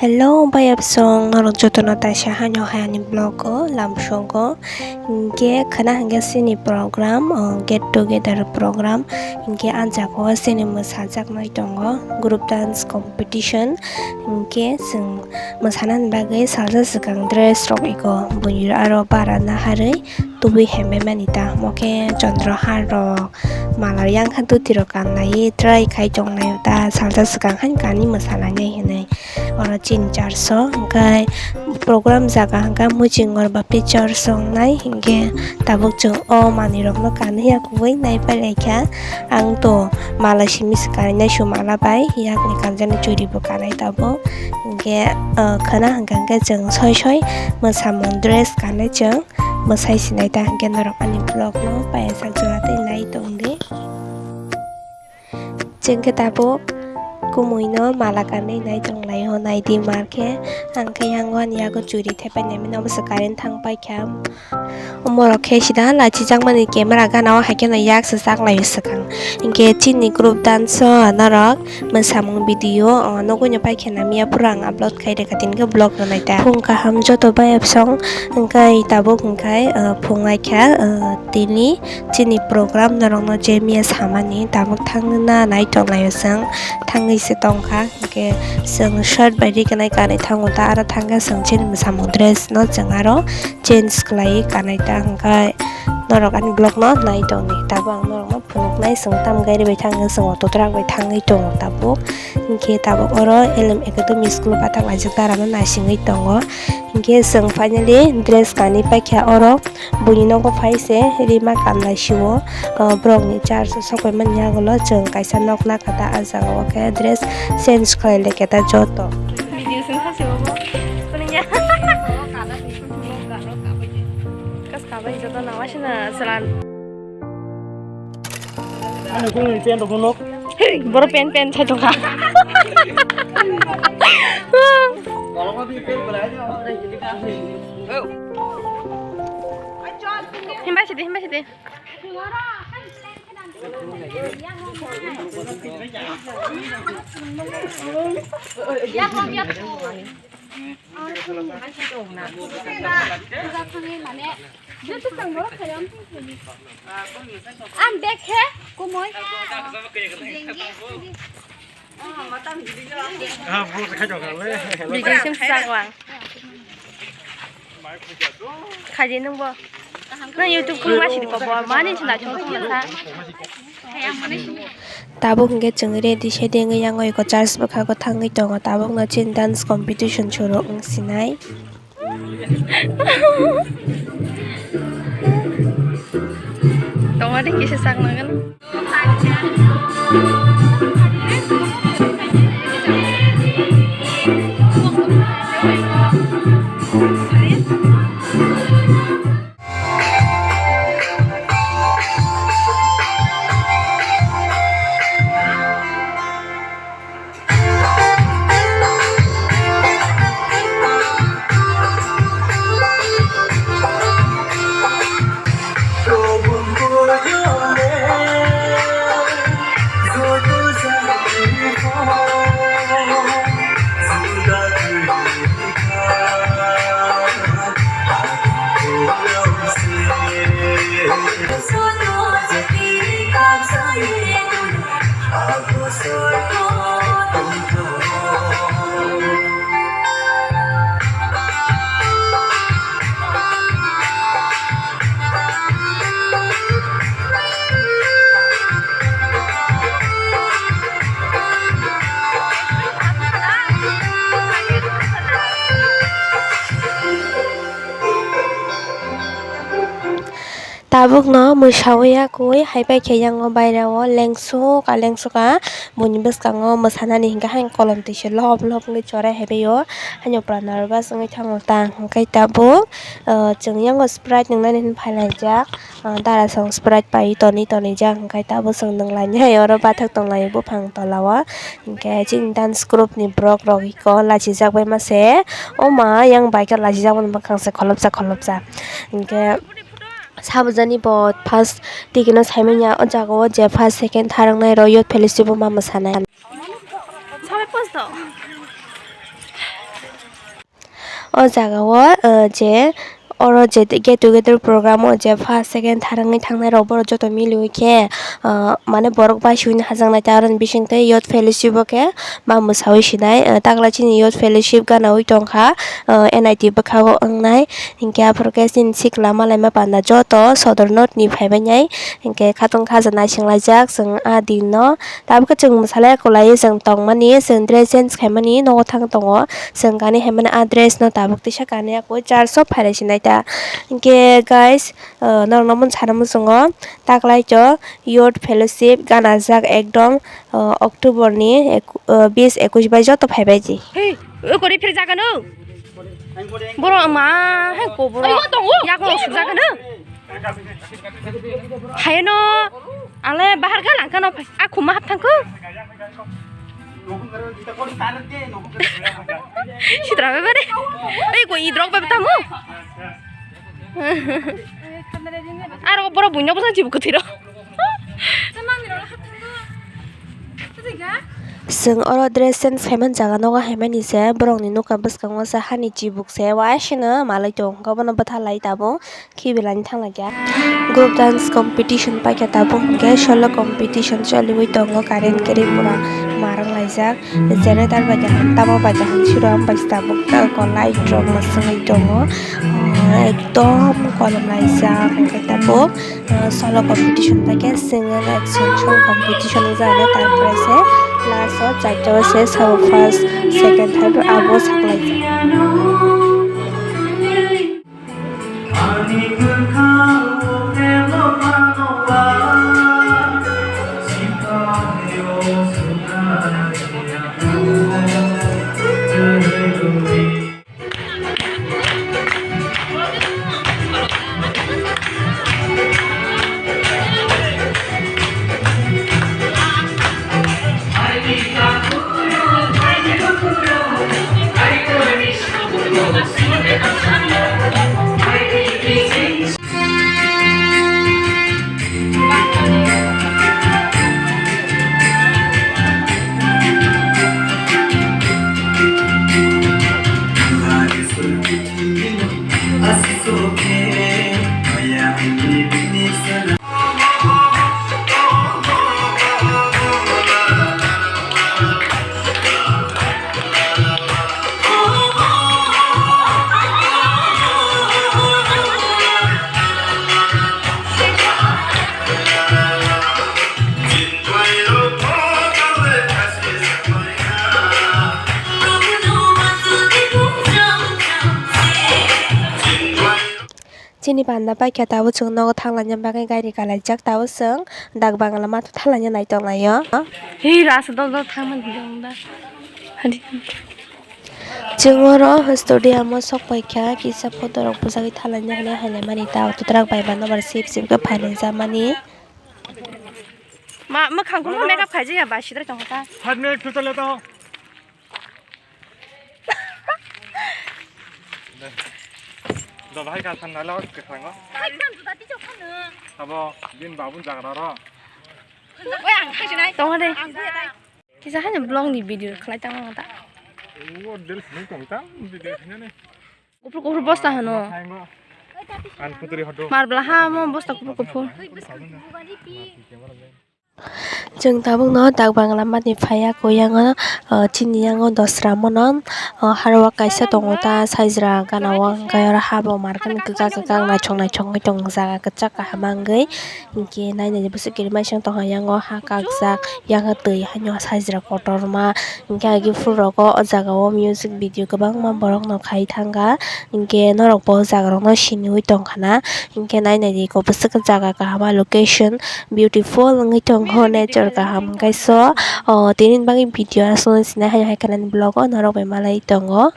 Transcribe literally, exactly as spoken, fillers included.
Hello, bayapsong, norok jotono taisa haino hai ani vlog o lamsogo. Hinkhe khwna hinkhe chini program, o get together program. Hinkhe ah jaga o chini mwsajaknai tongo, group dance competition. Hinkhe chwng mwsanani bagwi salsa swkang dress rok ego, buini aro bara naharwi tubui hembai mani ta, omo khe chondro har rok, mala yang kha dhuti rok kanlaiwi try khai tonglaio ta, salsa swkang haino kanwi mwsalainai hinwi. Oro chini church o hwnkhe program jaga hwnkhe Muchingor Baptist Church o wngnai, hinkhe tabuk chwng o manwi rokno kanwi ya kubui naiphai laikha. Ang to mala simi se kanwi nai su mala bai, yakni kanjani churi bo kanai tabuk. Hinkhe, ah, khwna hwnkha hwnkhe chwng soi soi mwsamung dress kanwi chwng mwsai sinai ta, hinkhe norok ani vlog no paiyasak jora tei nai tongdi. Chwng khe tabuk kumui no mala kanwi nai tonglaio, naidi mar khe. Ang khe yang o ani yago churi thepai naimani, omo se current thang paikha. Omorok khe sida lachijakmani camera gana o hai kheno yak swchak laio swkang. Hinkhe chini group dance o norok mwsamung video o nugui no paikha na miya phuru ang upload khai rwkha, tini khe vlog rwnai ta. Phung kaham joto bayapsong, hwnkhe tabuk hwnkhe, ah, phung aikha, ah, tini chini program norokno je miya samani tabuk thangna nai tonglaio chwng, thangwi se tongkha, hinkhe chwng shirt bai ri kanai kanwi thango ta, aro thangkhe chwng chini mwsamung dress no chwng aro change khlaiwi kanai ta, hwnkhe norok ani vlog no nai tongdi. Tabuk ang norokno phunuknai chwng tam gari bai thangwi chwng auto truck bai thangwi tongo tabuk, hinkhe tabuk oro L M Academy school o pathak laijak dara no naisingwi tongo, hinkhe chwng finally dress kanwi paikha oro. Buini nogo phai se rima kanlai sio, ah, borokni church o sokphaimani yagulo chwng kaisa nok nakha ta, ah jaga o khe dress change khlai laikha ta joto. Video song kha se bo. Kuning ya. Kas kabai joto nawa sina salan. Ano kuning pen rok nok. Boro pen pen chai tongkha. Himba sidi, himba sidi. Ang bag he kumui. Video sim sak lang. Khaji nung bo. Nang YouTube khulma sidi ko bo. Mani chwng naithok khulma sa. Tabuk hwnkhe chwng ready sedi wngwi yang oi ko church bwkhago thangwi tongo. Tabukno chini dance competition chwrwk wng sinai. Tongmani kisa sak nangani. Tabukno mwsawi yakwi hai pai khe yang o baire o lengsuk a lengsuk a buini bwskango mwsanani hinkhe hai kolom twi se lop lop wngwi chorai hai bai o haino pura nervous wngwi thango ta hinkhe tabuk, ah, chwng yang o Sprite nwngnani hinwi phai laijak, ah, dara song Sprite pai tonwi tonwi jak hinkhe tabuk chwng nwng lainai hai oro bathak tong laio buphang tola o hinkhe chini dance group ni borok rok iko lachijak bai ma se o ma yang bai khe lachijak mani bwkhang se kholopsa kholopsa hinkhe. Sabujani bo first tigi no saimanya o jaga o je first, second, third wngnai rw youth fellowship o ma mwsanai. Sabai post do. O jaga o, ah, je oro je get together program o je first, second, third wngwi thangnai rok, borok joto miliwi khe, ah, mane borok bai suina hajaknai ta, aroni bising tei youth fellowship o khe ma mwsawi sinai, ah, takla chini youth fellowship gana ui tongkha, ah, N I T bwkha o wngnai, hinkhe aphuru khe chini sikla malaima panda joto sodor not ni phaibainai, hinkhe khatungkha ja naisinglaijak chwng a din no. Tabuk khe chwng mwsalai kwlaiwi chwng tongmani, chwng dress change khaimani nogo thang tongo. Chwng gani haimani a dress no tabuk tisa kanwi akwui church o phailai sinai ta. Hinkhe guys, ah, norokno mung sana muchungo taklaito youth fellowship ganajak ekdom, ah, October ni ek-, ah, bis ekush bai joto phaibai di. Hey, o kori phir jaga no. Borok ma hai ko borok. Yago suk jaga no. Haino, ale bahar ga langkano, a khuma hap thangkho. Sitra bebere. Ei, ko idrok bebe tamu. Aro borok buino bwsang jibu kwthwiro. Chwng oro dress change khaiman jaga nogo haimani se borokni nokha bwskango se hani chibuk se waisino malai tongo bono bwthalai tabuk. Khibilani thanglaikha. Group dance competition paikha tabuk hwnkhe solo competition choliwi tongo current kwrwi pura marang laijak. Janitor bai kaham tamo bai kaham siro bai tabuk light rok no swngwi tongo. Ekdom kolom laijak hwnkhe tabuk solo competition paikha single action song competition wngjak tarpore se last o charta o se sabo first second third abo saklaijak. Chini panda paikha tabuk chwng nogo thanglaina bagwi gari kalaijak, tabuk chwng dak bangla matha thanglaina naitok laio. Hei rasa dol dol thangmani dong da. Hadi. Chwng oro stadium o sok paikha kisa photo rok bwchagwi thanglaina hinwi hailaimani ta auto truck bai mano bar sip sip khe phailaijak mani. Ma mwkhang kunu makeup khaijak ya ba sidre tong kha. Five minutes to chale to. Do bahai ka san nalo kwkhwrango. Abo din babun jagra ro. Oi ang khasinai. Tong de. Kisa hani vlog ni video khlai tang ta. O del sini tong ta video sini ne. Kuphur kuphur bosta hano. Ang putri hodo. Mar bla ha mo bosta kuphur kuphur. Chwng tabukno dak bangla mani phaiya koi yango, o, chini yango dosra mono, o, harwak kaisa tongo ta sajra gana o, hwnkhe oro habo markani kwchak kwchak naithok naithok wngwi tongo jaga kwchak kaham wngwi, hinkhe nainani bwswk kirimasing tongkha yango ha kakjak yango twi haino sajra kotorma, hinkhe agi phuru rogo o jaga o music video kwbangma borokno khai thangkha, hinkhe norokbo o jaga rokno siniwi tongkha na, hinkhe nainani kok bwswk jaga kaham a location. Beautiful wngwi tongo nature kaham hwnkhe so, o, tini bagwi video aswk sinai hai hai khe nini vlog o norok bai malai tongo.